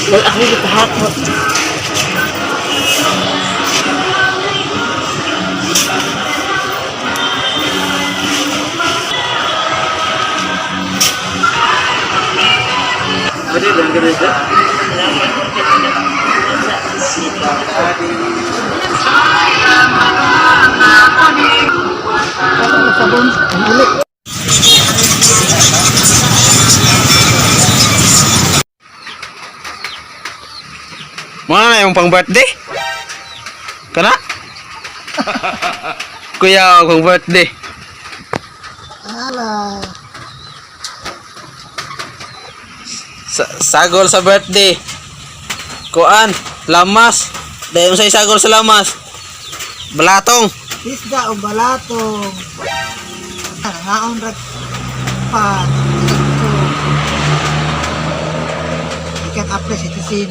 Ako gitahakot. Pwede lang ganun siya. Ano sabon? Ang uli. Mga na yung pang birthday? Kana? Kuya, pang birthday. Ala. Sagol sa birthday. Kuan, lamas. Dahil sa isagol sa lamas. Balatong. Isda o balatong. Nangaon ra pa. Ito. You can apply citizen.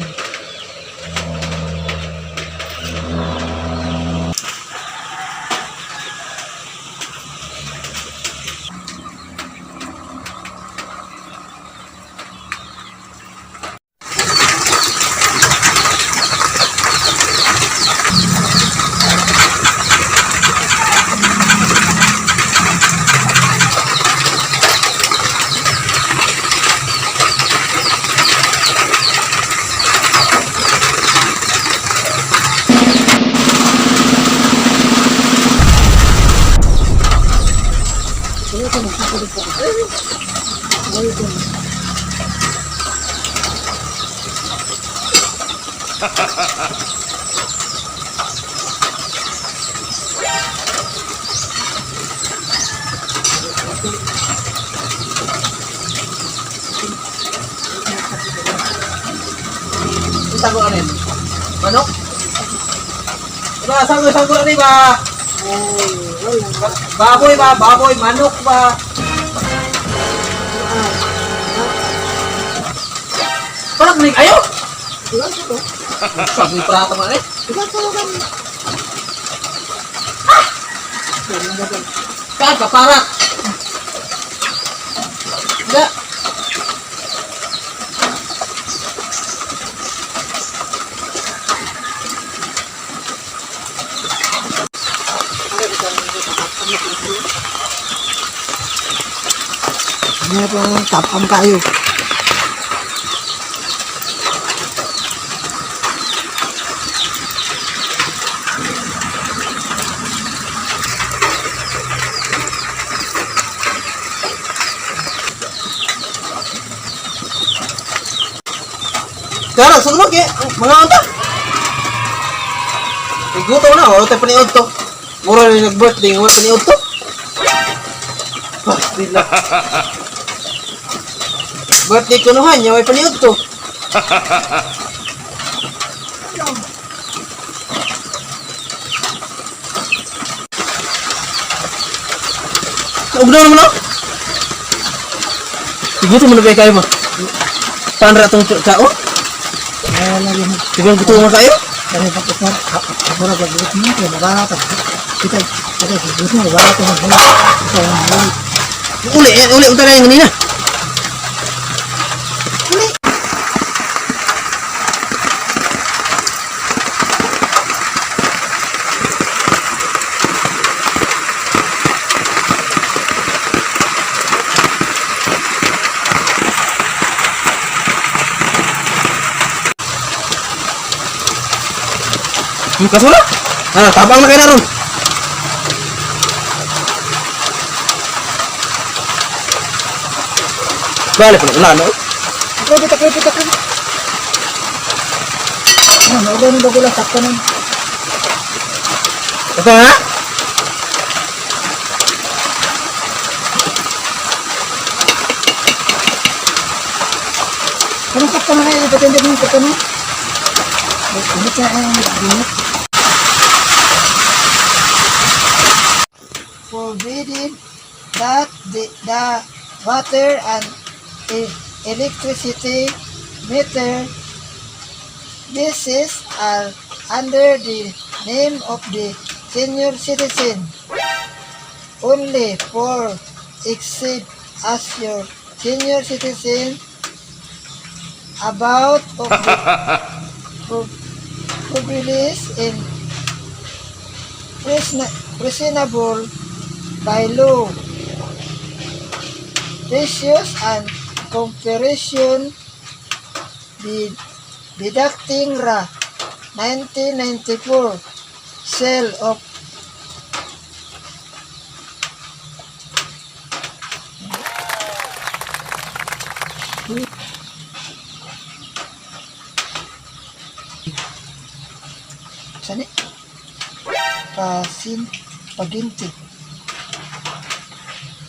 Sagol ano yun? Manok? Diba, sagol, sagol ano ba? Baboy ba? Baboy, manok ba? Parang may ayo! Sabi prato man eh. Kan, paparak! Enggak. Ano pa tapam kayo. Sekarang sunog eh. Mga unta. Iguto na, wala tayo paniod to. Mura na yung nag-birthday, wala paniod to. Pasti lang. Birthday ko naman, yung may paniod to. Ugnaw naman ako. Iguto mo na ba kayo mo? Paano ra itong kao? Wala yun. Siguro gusto mo kayo? Kaya pag usap, ako na gagawin mo, kaya mabarata. Kita, kita, gusto mo, mabarata mo. Ito, Uli, eh, uli, unta na yung kanina. Kasula? Ah, tabang na kayo na ron. Balik pa na, no? Taklo, taklo, taklo. Ano, naugaw ng bago lang, sakto nun. Ito na? Anong sakto na kayo? Ipatindi mo yung sakto na? Init na ang init. Provided that the water and electricity meter bases are under the name of the senior citizen only for except as your senior citizen About of the privilege in reasonable by law. Ratios and comparison deducting ra 1994 sale of Sani? Pasin Paginti.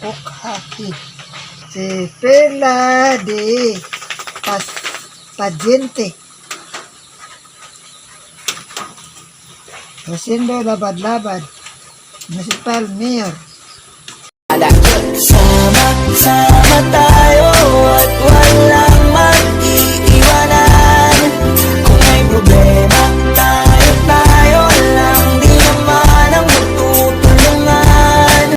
Okhahi. Si Perla de Pas Pagiente. Rosendo Labad-Labad, Municipal Mayor. Sama-sama tayo at wala.